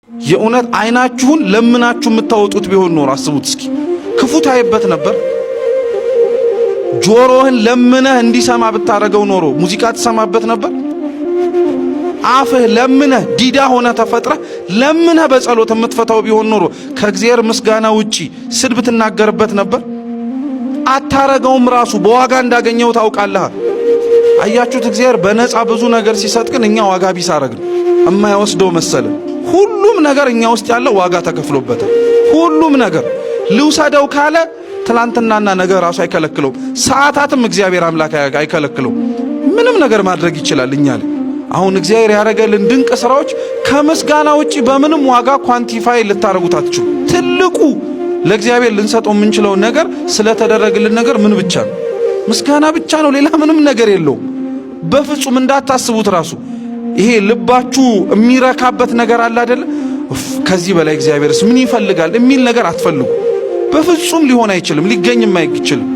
የእውነት አይናችሁን ለምናችሁ የምታወጡት ቢሆን ኖሮ አስቡት እስኪ፣ ክፉ ታይበት ነበር። ጆሮህን ለምነህ እንዲሰማ ብታረገው ኖሮ ሙዚቃ ትሰማበት ነበር። አፍህ ለምነህ ዲዳ ሆነ ተፈጥረህ ለምነህ በጸሎት የምትፈታው ቢሆን ኖሮ ከእግዚአብሔር ምስጋና ውጪ ስድብ ትናገርበት ነበር። አታረገውም። ራሱ በዋጋ እንዳገኘው ታውቃለህ። አያችሁት? እግዚአብሔር በነፃ ብዙ ነገር ሲሰጥ ግን እኛ ዋጋ ቢስ አረግን። እማይወስደው መሰለ። ሁሉም ነገር እኛ ውስጥ ያለው ዋጋ ተከፍሎበታል። ሁሉም ነገር ልውሰደው ካለ ትላንትናና ነገ ራሱ አይከለክለውም። ሰዓታትም እግዚአብሔር አምላክ አይከለክለውም። ምንም ነገር ማድረግ ይችላል እኛ ላይ። አሁን እግዚአብሔር ያደረገልን ድንቅ ስራዎች ከምስጋና ውጪ በምንም ዋጋ quantify ልታደርጉት አትችሉ። ትልቁ ለእግዚአብሔር ልንሰጠው የምንችለው ነገር ስለተደረገልን ነገር ምን ብቻ ነው? ምስጋና ብቻ ነው። ሌላ ምንም ነገር የለውም። በፍጹም እንዳታስቡት። ራሱ ይሄ ልባችሁ የሚረካበት ነገር አለ አይደለ? ከዚህ በላይ እግዚአብሔርስ ምን ይፈልጋል የሚል ነገር አትፈልጉ። በፍጹም ሊሆን አይችልም፣ ሊገኝም አይችልም።